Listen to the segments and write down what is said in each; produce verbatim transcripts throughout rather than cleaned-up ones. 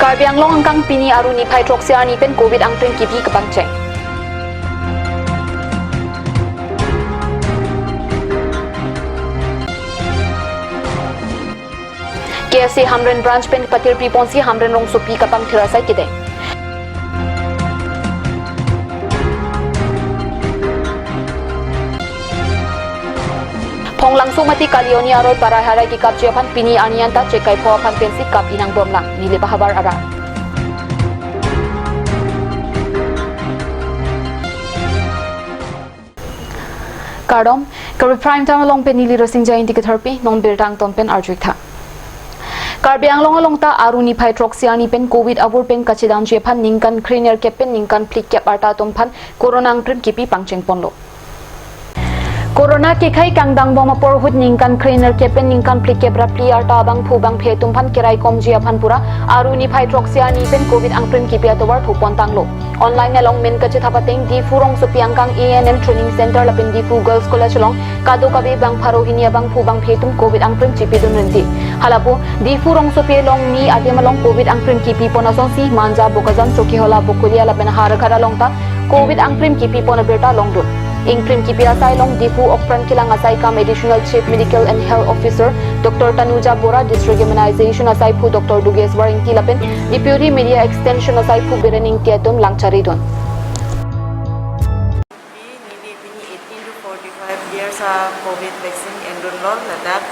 Karbi Anglong angkang pini Aru niphai throksi arni pen Covid angprim kipi kapangcheng. K S A Hamren branch pen patirpi ponsi Hamren rongsopi kapangthir asai kede. Phonglangso mati Kalioni aroi parai harai kikapji aphan pini arni anta chekai pho aphan pensi kap inang bomlang, neli pahabar ara. Kardom, Karbi Prime Time along pen neli Rosing Jainti ketharpi, non birta angton pen arjuik tha. Karbi Anglong along ta Aru niphai throksi arni pen Covid avur pen kachedamji aphan ningkan krenerkep pen ningkan phlikep arta atum aphan Corona angprim kipi pangcheng ponlo. Corona kekhei kangdang bom apor ahut ningkan krenerkep pen ningkan phlikep ra phli arta abangphu bangphe atum aphan kerai komji aphan pura Aru niphai throksi arni pen Covid angprim kipi atovar thupon tanglo. Online along men kachethap ateng Diphu rongsopi angkang A N M Training Center lapen Diphu Girls College along kadokave bang pharo hini abangphu bangphe atum Covid angprim chipidun rinti. Halapu Diphu rongsopi along ni adim along Covid angprim kipi pon asonsi Manja, Bokajan, Chokihola, Bokolia lapen Howraghat along ta Covid angprim kipi pon abirta longdun. Ingprim kipi asai along Diphu Okpran Kelang asai kam Additional Chief Medical and Health Officer Doctor Tanuja Bora, District Immunization asaiphu Doctor Dugeswar Ingti lapen Deputy Media Extension asaiphu Biren Ingti atum langcharidun. Neli pini eighteen to forty-five years a Covid vaccine endunlo ladak,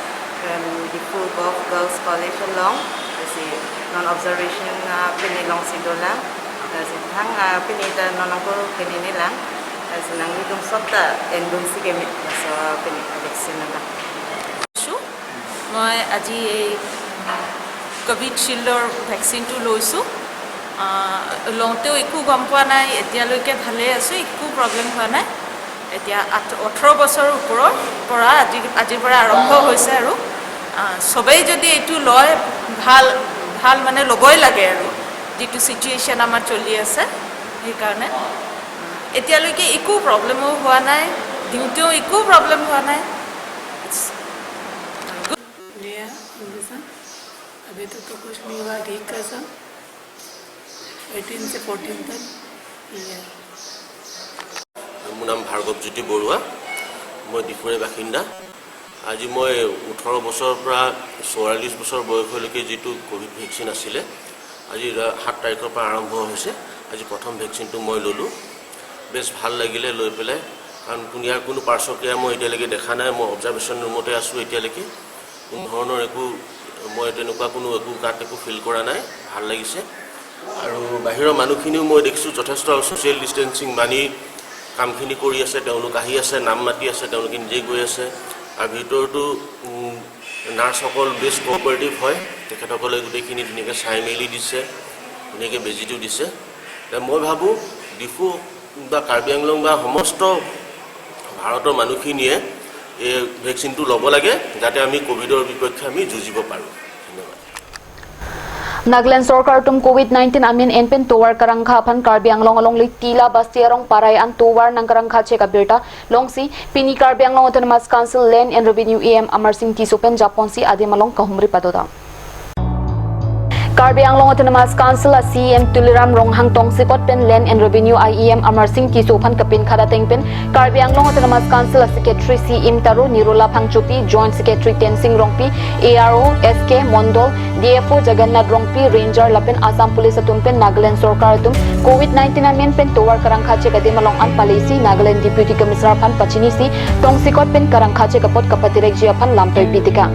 em, Diphu Govt Girls College along, lasi non observation, ah, pini longsi dolang, lasi thang, ah, pini ta non ako kenini lang, lasi nanglitum sob ta endunsi keme, laso pini vaccine ladak. Issue মই আজি এই কোভিচিল্ডৰ ভেকচিনটো লৈছোঁ। আহ, লওঁতেও একো গম পোৱা নাই, এতিয়ালৈকে ভালেই আছোঁ, একো প্ৰব্লেম হোৱা নাই। এতিয়া আঠ-, ওঠৰ বছৰ ওপৰৰ পৰা আজি, আজিৰ পৰা আৰম্ভ হৈছে আৰু, আহ, সবেই যদি এইটো লয়, ভাল, ভাল মানে ল'বই লাগে আৰু, যিটো চিটুৱেশ্যন আমাৰ চলি আছে সেইকাৰণে। এতিয়ালৈকে একো প্ৰব্লেমো হোৱা নাই, দিওঁতেও একো প্ৰব্লেম হোৱা নাই। It's good. लिया इंजेक्शन। अभी तक तो कुछ नहीं हुआ, ठीक है सब। एटीन से फोर्टीन तक लिया। মোৰ নাম ভাৰ্গৱ জ্যোতি বৰুৱা, মই ডিফুৰে বাসিন্দা। আজি মই ওঠৰ বছৰৰ পৰা চৌৰাল্লিছ বছৰ বয়সলৈকে যিটো কোভিড ভেকচিন আছিলে, আজি ৰা-, সাত তাৰিখৰ পৰা আৰম্ভ হৈছে। আজি প্ৰথম ভেকচিনটো মই ল'লোঁ। বেছ ভাল লাগিলে লৈ পেলাই, কাৰণ কোনো, ইয়াৰ কোনো পাৰ্শ্বক্ৰিয়া মই এতিয়ালৈকে দেখা নাই। মই অবজাৰ্ভেশ্যন ৰুমতে আছোঁ এতিয়ালৈকে। কোনো ধৰণৰ একো, মই তেনেকুৱা কোনো একো গাত একো ফিল কৰা নাই। ভাল লাগিছে। আৰু বাহিৰৰ মানুহখিনিও মই দেখিছোঁ যথেষ্ট ছ'চিয়েল ডিষ্টেঞ্চিং মানি কামখিনি কৰি আছে। তেওঁলোক আহি আছে, নাম মাতি আছে, তেওঁলোকে নিজে গৈ আছে। আৰু ভিতৰতো, উম, নাৰ্ছসকল বেছ কোঅপাৰেটিভ হয়, তেখেতসকলে গোটেইখিনি ধুনীয়াকৈ চাই মেলি দিছে, ধুনীয়াকৈ বেজীটো দিছে। তে মই ভাবোঁ ডিফু বা কাৰ্বি আংলং বা সমস্ত ভাৰতৰ মানুহখিনিয়ে এই ভেকচিনটো ল'ব লাগে, যাতে আমি কোভিডৰ বিপক্ষে আমি যুঁজিব পাৰোঁ। ধন্যবাদ। Nagaland sorkar atum Covid nineteen amen en pen tovar karangkha aphan Karbi Anglong alongle Tila Basti arong parai an tovar nangkarangkha chek abirta longsi pini Karbi Anglong Autonomous Council Land and Revenue A M Amar Singh Tisso pen japonsi adim along kahumri padodam. Karbi Anglong Autonomous Council a C E M Tuliram Ronghang tongsekot pen Land and Revenue a E M Amar Singh Tisso aphan kapin khadateng pen Karbi Anglong Autonomous Council a Secretary C M Taro, Nirola Phangchopi, Joint Secretary Tensing Rongpi, A R O S K Mondol, D F O Jagannath Rongpi, Ranger lapen Assam Police atum pen Nagaland sorkar atum Covid nineteen amen pen tovar karangkha chek adim along an palesi Nagaland Deputy Commissioner aphan pachinisi tongsekot pen karangkha chek apot kapatirekji aphan lamtoi pitika.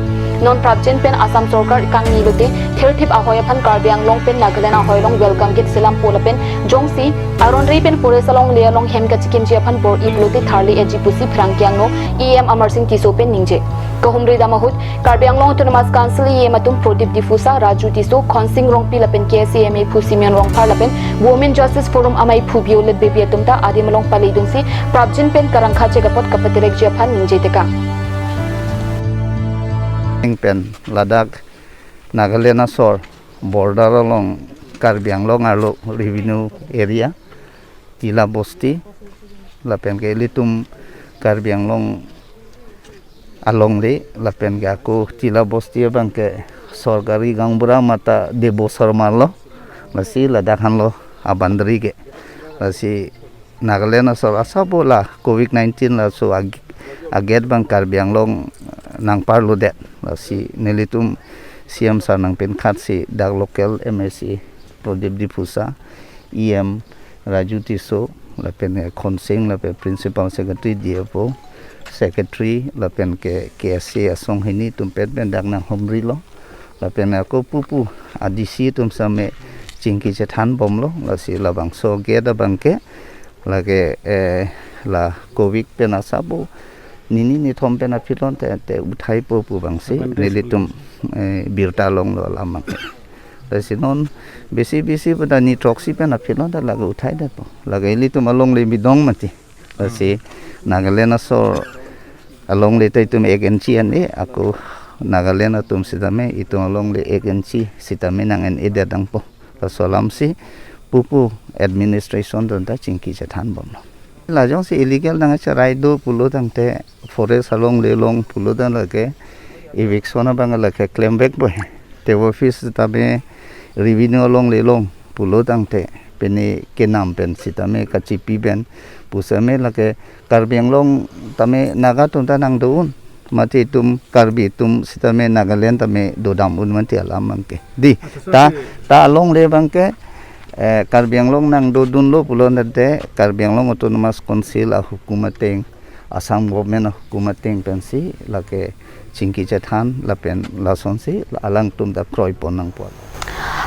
Non prapjin pen Assam sorkar kangni lote thirthip ahoi aphan Karbi Anglong pen Nagaland ahoi along welcome gate selam po lapen jongsi aron rei pen forest alongle along hem kachikimji aphan bor-i pulote tharle-etji pusi pherangke angno E M Amar Singh Tisso pen ningje. Kahumri dam ahut Karbi Anglong Autonomous Council E M atum Prodip Diphusa, Raju Tisso, Khonsing Rongpi lapen K S A M A aphu Simeon Rongphar lapen Women Justice Forum amaiphu Violet Baby atum ta adim along paledunsi prapjin pen karangkha chek apot kapatirekji aphan ningje tekang. Pen ladak Nagaland asor border along Karbi Anglong arlo revenue area Tila Bosti lapen ke ilitum Karbi Anglong alongle lapen ke ako Tila Bosti abang ke sorkari gaonbura mate Debo Sharma lo. Lasi ladak hanlo a-boundary ke. Lasi Nagaland asor asabo la covid nineteen laso ag-, a-gate abang Karbi Anglong nangparlodet. Lasi nelitum C M sir nangpinkhatsi dak local M A C Pradip Diphusa, E M Raju Tisso, lapen Khonsing, lapen Principal Secretary, D F O, Secretary, lapen ke K S A asong hini atum pen pen dak nanghumrilo. Lapen ako pupu a-D C atum same chingki chethan bomlo, lasi labangso gate abang ke, lake, eh, la covid pen asabo nini nithom pen aphi lonte, te uthaipo pu abangsi, nelitum, eh, birta longlo alam abang ke. Lasi non besi besi pada ni throksi pen aphi lonte lake uthaidetpo. Lake ilitum alongle bidong mati. Lasi Nagaland asor alongle ta itum ek inchi an-e, ako Nagaland atum sitame itum alongle ek inchi sitame nang-en-edet nangpo. Laso alamsi pupu administration atum ta chingki chethan bomlo. La jongsi illegal nangcherai do pulo tangte, forest alongle along pulo tangte lake eviction abang lake klem vekpo he. Te office tame revenue alongle along pulo tangte, pine kenam pen sitame kachipi pen pusitame lake Karbi Anglong tame Naga atum ta nangdo un, mate itum Karbi atum sitame Nagaland tame dodam un mate alam abang ke. Di, ta, ta alongle abang ke, eh, Karbi Anglong nangdodunlo pulo tangte Karbi Anglong Autonomous Council ahukum ateng, Assam government ahukum ateng pensi lake chingki chethan lapen lasonsi alangtum ta kroipon nangpo.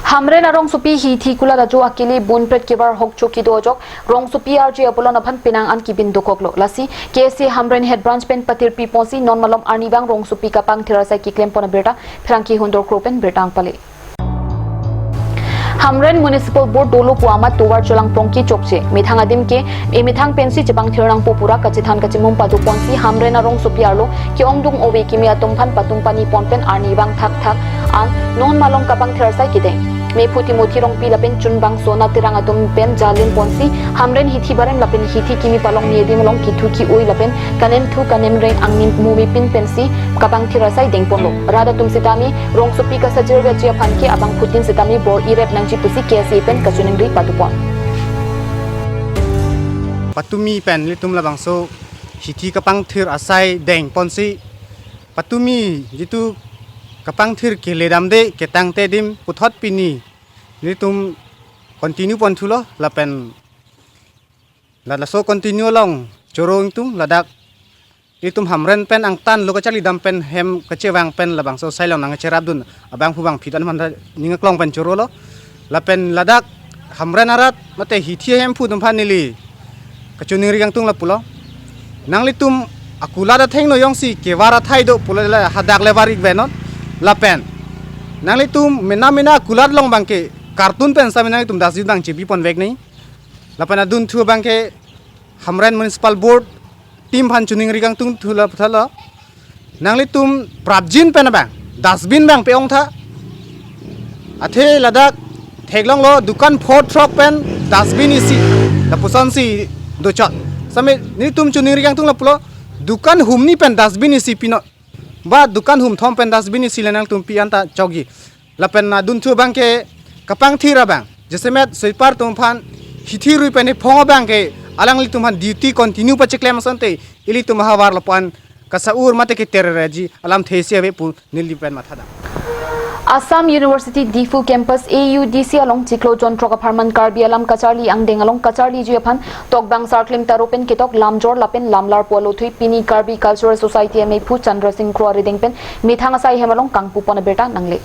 Hamren arongsopi hithi kulat ajo akili bunpret kevar hokcho kedo ajok rongsopi arje apolon aphan penang an kibin dokoklo. Lasi K S A Hamren Head Branch pen patirpi ponsi non malom arnivang rongsopi kapangthir asai keklempon abirta pherangke Hundor Kro pen birta nangpale. Hamren Municipal Board dolo pu amat tovar cholangpon ke chokche. Methang adim ke emethang pensi chepangthir nangpo pura kachethan kachimum padoponsi Hamren arongsopi arlo ke-ongdung ove kimi atum aphan patum pani pon pen arnivang thakthak an non malom kapangthir asai kedeng. Mephu Timothy Rongpi lapen chunbang Sona Terang atum pen jalin ponsi Hamren hithi barem lapen hithi kimi palongni adim along kethu ke-oi lapen kanemthu kanemreng angni mumipin pensi kapangthir asai dengponlo. Rat atum sitame rongsopi kasajir gaji aphan ke abangphutin sitame bor-irep nangji pusi K S A pen kachiningri padopon. Patumi pen ilitum labangso hithi kapangthir asai dengponsi patumi jitu kapangthir keledamde ketangte adim puthot pini nelitum continue ponthulo lapen la laso continue along choro ingtung ladak itum Hamren pen angtan lo kacharlidam pen hem kachevang pen labangso asai along nangcherapdun abangphu bangphi dan manda ning aklong pen chorolo. Lapen ladak Hamren arat mate hithi ahemphu atum aphan neli kachiningri kangtung lapulo. Nanglitum akulat athengno jongsi kevar athai do pulo le hadak le var-ik venon. Lapen nanglitum mena mena akulat along abang ke carton pen sitame nanglitum dustbin abang chebipon vek nangji. Lapen adunthu abang ke Hamren Municipal Board team aphan chiningri kangtungthu laputhalo. Nanglitum prapjin pen abang dustbin abang pe-ong tha. Athe ladak theklonglo dukan pho throk pen dustbin isi lapusonsi dochot. Sitame nelitum chiningri kangtung lapulo, dukan humni pen dustbin isi pinon, ba dukan humthom pen dustbin isi le nangtum pi anta chokji. Lapen adunthu abang ke kapangthir abang jasemet sweeper atum aphan hithi rui pen ephong abang ke alanglitum aphan duty continue pachiklem asonte ilitum ahavar lapu-an kasa-ur mate keterereji alam thesi ave pu neli pen mathadam. Assam University Diphu Campus A U D C along chiklo jonthrok apharman Karbi alam kacharli angdeng along kacharliji aphan tokbang sarklim taro pen ketok lamjor lapen lamlar pu alothui pini Karbi Cultural Society amephu Chandra Singh Kro arideng pen methang asai hem along kangpupon abirta nangle.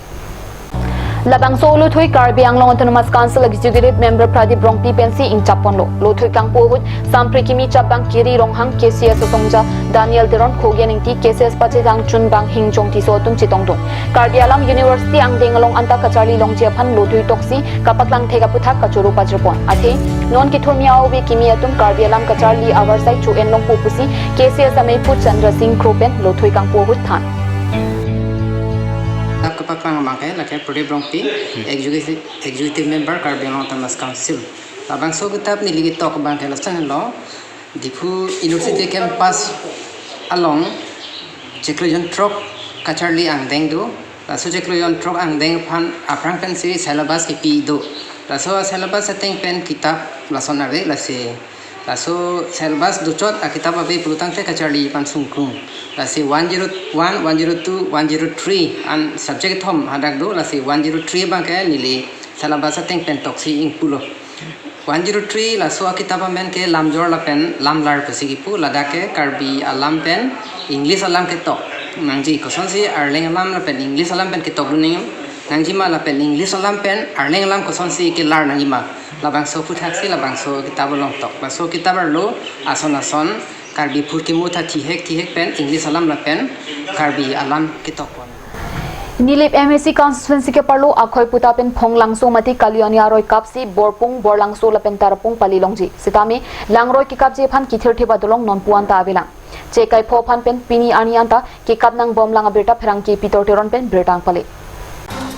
Labangso olothui Karbi Anglong Autonomous Council Executive Member Pradip Rongpi pensi ingchapponlo. Lothui kangpu ahut sampri kimi chapbang Kiri Ronghang, K C S asongja Daniel Teron, Khogen Ingti, K C S pachethang chunbang Hingjong Tisso atum chetongdun. Karbi Anglong University angdeng along anta kacharli longji aphan lothui toksi kapaklang thek aputhak kachoro pajirpon. Athe non kethurmi a-ove kimi atum Karbi alam kacharli avarsai cho-en longpo pusi K C S amephu Chandra Singh Kro pen lothui kangpu ahut than. Tap kapaklang abang ke lake Pradip Rongpi, Executive, Executive Member Karbi Anglong Autonomous Council. Labangso kitap neli ketok abang ke lason lo, Diphu University Campus along chiklo jonthrok kacharli angdeng do. Laso chiklo jonthrok angdeng aphan aphrang pensi syllabus kepi do. Laso a-syllabus ateng pen kitap lason ave, lasi laso syllabus dochot akitap ave pulotangte kacharli pan sungkrung. Lasi one zero one, one zero two, one zero three an subject kethom hadak do, lasi one zero three abangke neli syllabus ateng pen toksi ingpulo. One zero three laso akitap amen ke Lamjor lapen Lamlar pusi kipu, ladak ke Karbi alam pen English alam ketok nangji, kosonsi Arleng alam lapen English alam pen ketok dun nangji ma lapen English alam pen Arleng alam kosonsi kelar nangji ma, labangso aphuthaksi labangso kitap along tok. Laso kitap arlo ason ason Karbi phurkimo tha thihek thihek pen English alam lapen Karbi alam ketok pon. Nilip M A C constituency keparlo Akhoi Puta pen Phonglangso mate Kaliani aroi kapsi Borpung, Borlangso lapen Tarapung pali longji. Sitame langroi kekapji aphan kithirthip adolong nonpu anta avelang. Chek kaipho aphan pen pini arni anta kekap nangbomlang abirta pherangke Peter Teron pen birta nangpale.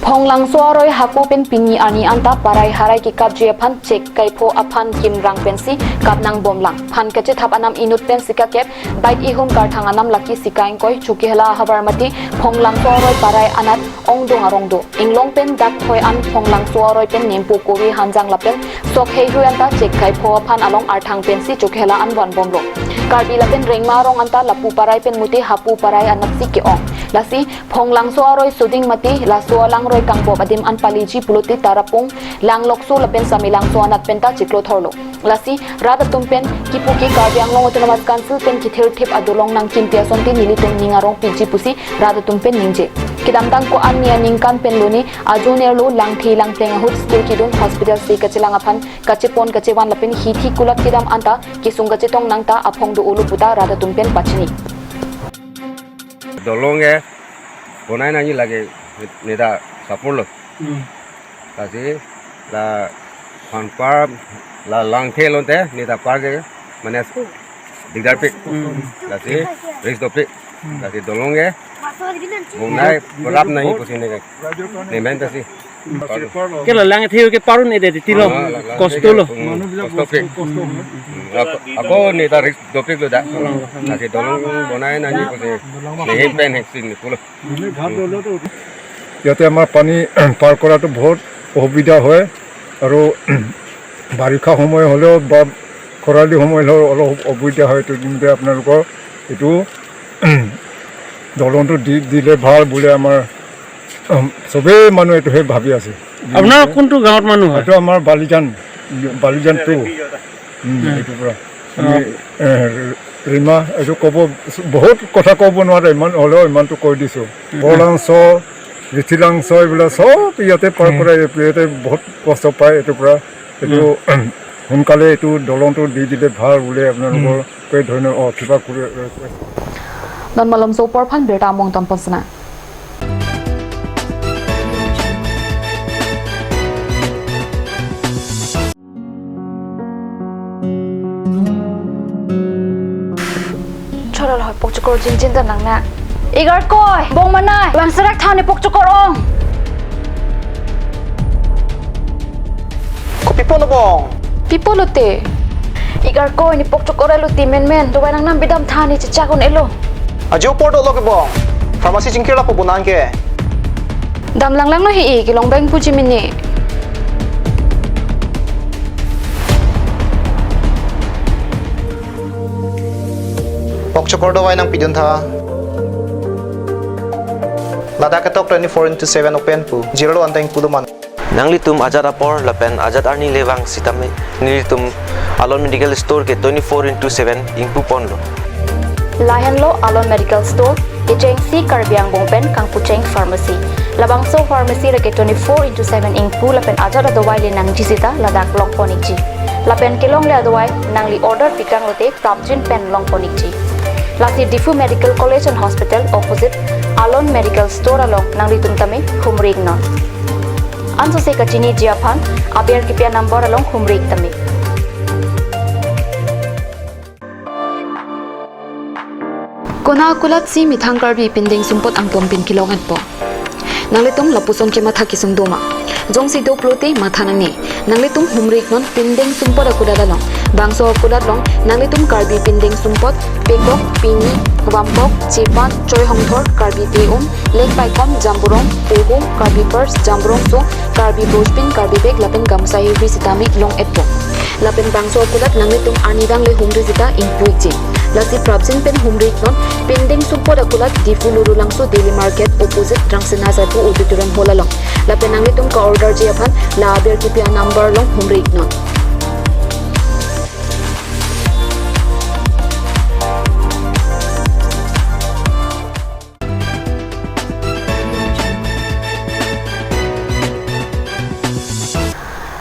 Phonglangso aroi hako pen pini arni anta parai harai kekapji aphan chek kaipho aphan kimrang pensi kap nangbomlang. Phan kachethap anam inut pensi kakep, bike ihum karthang anam lake sika ingkoi, Chokihola ahavar mate Phonglangso aroi parai anat ongdung arong do. Inglong pen dak thoi an Phonglangso aroi pen Nempo Kove Hanjang lapen sok heihui anta chek kaipho aphan along arthang pensi Chokihola an vanbomlo. Karbi lapen Rengma arong anta lapu parai pen mute hapu parai anatsi ke-ong. Lasi Phonglangso aroi soding mate laso alangroi kangbom adim an paliji pulote Tarapung Langlokso lapen Samelangso anat penta chiklo thorlo. Lasi rat atum pen kipu ke Karbi Anglong Autonomous Council pen kithirthip adolong nangkimti asonte nelitum ning arong piji pusi rat atum pen ningje. Kedamtang ko-an ni aningkan pen lone ajo nerlo langthe langpleng ahut school kidun, hospital si kachelang aphan kachepon kachevan lapen hithi kulat kedam anta kesung kachetong nangta aphong do-olo puta rat atum pen pachini. Dolong ke bonai nangji lake neta support lo. Hmm. Lasi la phan par la langthe lote neta par ke mane digdar pik. Hmm. Lasi risk dopik. Hmm. Lasi dolong ke bonai berap nangji pusi ne ke. Ne main ta si. Ke la langthe ke parun ede titi lo. Ah, la, la, kosto lo. Hmm, kosto pik. Hmm, ako, ako neta risk dopik lo da. Lasi dolong bonai nangji pusi ne hem pen hek sin pulo. ইয়াতে আমাৰ পানী পাৰ কৰাটো বহুত অসুবিধা হয় আৰু বাৰিষা সময় হ'লেও বা খৰালি সময় হ'লেও অলপ অসুবিধা হয়। এইটো দিনতে আপোনালোকৰ এইটো দলংটো দি দিলে ভাল বুলি আমাৰ, উম, চবেই মানুহ এইটোহে ভাবি আছে। আপোনাৰ কোনটো গাঁৱৰ মানুহ হয়? এইটো আমাৰ বালিজান, বালিজান টু। উম, এইটো পৰা আমি, এ, ৰিমা, এইটো ক'ব, বহুত কথা ক'ব নোৱাৰে, ইমান হ'লেও ইমানটো কৈ দিছোঁ। বৰলাংচ, ৰিঠিলাংচ এইবিলাক চব ইয়াতে পাৰ কৰে, ইয়াতে বহুত কষ্ট পায় এইটো পৰা। এইটো সোনকালে এইটো দলংটো দি দিলে ভাল বুলি আপোনালোককে ধন্য-, অ, কিবা কৰি, এ, Non malom so apor aphan birta among ton pon sena. Chorol hoi pokchokor jinjin ta nang na. Igarkoi, bong manai, bang serak thani pokchokor ong. Kopi pon bong? Pi pulote? Igarkoi, ne pokchokor elo ti menmen, dovai nangnam bidam thani chechak un-elo. Ajo apor dolo ke bong. Pharmacy chingkir lapu bonang ke. Dam langlang lo hi-i, kelong bang puji mini. Pokchokor dovai nangpidun tha. Ladak ketok twenty-four into seven open pu. Jirlo anteng pulo man. Nanglitum ajat apor lapen ajat arni le vang sitame nelitum Alon Medical Store ke twenty-four into seven ingpu ponlo. Lahenlo Alon Medical Store, kechengsi Karbi angbong pen kangpucheng pharmacy. Labangso pharmacy lake twenty-four into seven ingpu lapen ajat adovai le nangji sita ladak long pon ikji. Lapen kelongle adovai nangli order pitang lote prapjin pen long pon ikji. Lasi Diphu Medical College and Hospital opposite Alon Medical Store along nanglitum tame humri iknon. Ansose kachiniji aphan aber kipi a-number along humri ik tame. Kona akulatsi methang Karbi pindeng sumpot angpon pin kelong-etpo. Nanglitum lapuson kematha kesung doma. Jongsi do pulote matha nangne. Nanglitum humri iknon pindeng sumpot akulat along. Bangso akulat along nanglitum Karbi pindeng sumpot, pekok, pini, vampok, chepan, choi hongthor, Karbi te-um, lek paikom, jamburong, pohum, Karbi purse, jamburong so, Karbi bojpin, Karbi bag lapen gamsa hirvi sitame long-etpo. Lapen bangso akulat nanglitum arnivang le humri sita ingpu-ikji. Lasi prapjin pen humri iknon, pindeng sumpot akulat Diphu Lurulangso Daily Market opposite Rangsina Sarpo Auditorium Hall along. Lapen nanglitum ka-orderji aphan la aber kipi a-number along humri iknon.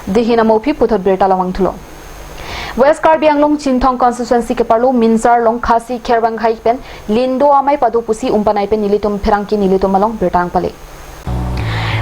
Dihin amo aphi puthot birta lamang thulo. West Karbi Anglong Chinthong constituency keparlo Minsar along Khasi Khervang akhai pen Lindo amei pado pusi umpanai pen nelitum pherangke nelitum along birta nangpale.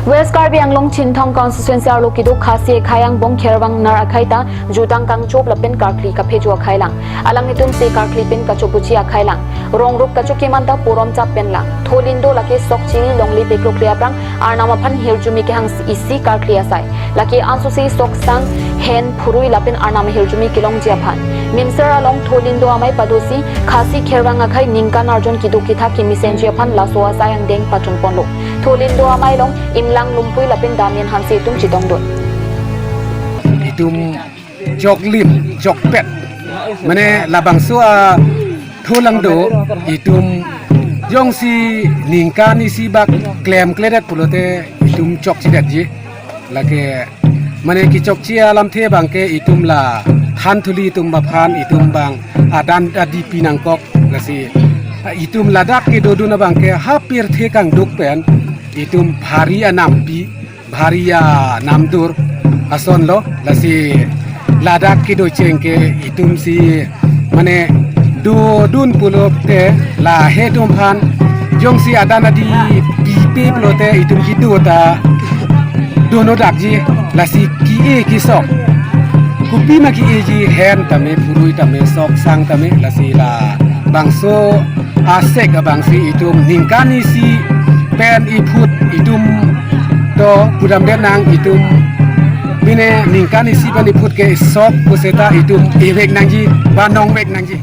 West Karbi Anglong Chinthong constituency arlo kedo Khasi akhai angbong Khervang nar akhai ta jutang kangchop lapen karkli kaphejo akhai lang. Alanglitum se karkli pen kachopuchi akhai lang. Rong rup kachoke manta porom chap pen lang. Tho Lindo lake sok chili longle peklokle aphrang arnam aphan hirjume kehang isi karkli asai. Lake ansose sok sang, hen, phurui lapen arnam hirjume kelongji aphan. Minsar along Tho Lindo amei padosi Khasi Khervang akhai ningkan arjon kedo kethak kemesenji aphan laso asai angdeng pachunponlo. Tho Lindo amei along Imlang Lumpui lapen Damian Hanse atum chetongdun. Itum choklim, chokpet. Mane labangso a tholang do, itum jongsi ningkan isi bak klemkledet pulote itum chokchidetji. Lake mane kechokche alamthe abangke itum la thanthuli atum aphan itum abang adan adi pi nangkok, lasi itum ladak kedodun abangke ha pirthe kangduk pen itum bhari anampi, bhari anamdur asonlo, lasi ladak kedo cheng ke itum si mane dodun pulote lahei atum aphan jongsi adan adi pipe pulote itum kedo ta dono dakji, lasi ke-e kesok. Kopima ke-eji, hen tame, phurui tame, sok sang tame, lasi labangso asek abangsi itum ningkan isi pen iphut itum to pudamdet nang itum, mane ningkan isi pen iphut ke sok puseta itum ivek nangji, ba nongvek nangji.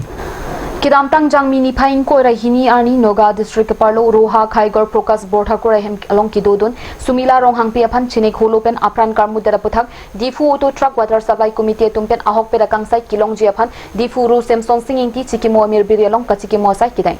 Kedamtang Jangmi niphai ingkoi ra hini arni Nagaon district keparlo Roha Khaigarh Prakash Borthakur ahem along kedodun Sumila Ronghangpi aphan chinek holo pen apran karmudet aputhak Diphu Auto Truck Water Supply Committee atum pen ahokpet akangsai kelongji aphan Diphu Ru Semsonsing Ingti chikimo amirbiri along kachikimo asai kedeng.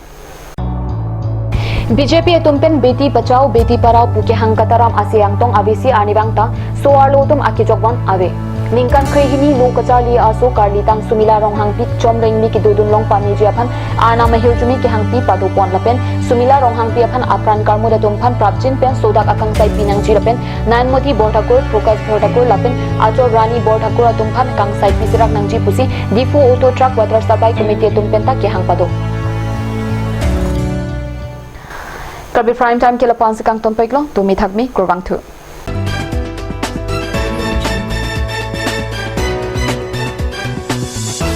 B J P atum pen Beti Bachao Beti Padhao pu kehang kataram ase angtong avesi arnivang ta so-arlo atum akejok van ave. Ningkan krehini lo kacharli aso karlitang Sumila Ronghangpi chomrengli kedodun long pameji aphan arnam ahirjume kehangpi padopon lapen Sumila Ronghangpi aphan apran karmut atum aphan prapjin pen sodak akangsai pinangji lapen Nayanmati Borthakur, Prakash Borthakur lapen achor Rani Borthakur atum aphan kangsai pisirak nangji pusi Diphu Auto Truck Water Supply Committee atum pen ta kehang pado. Karbi Prime Time ke lapu-an si kangtonpiklo, tumi thakmi, kurvangthu.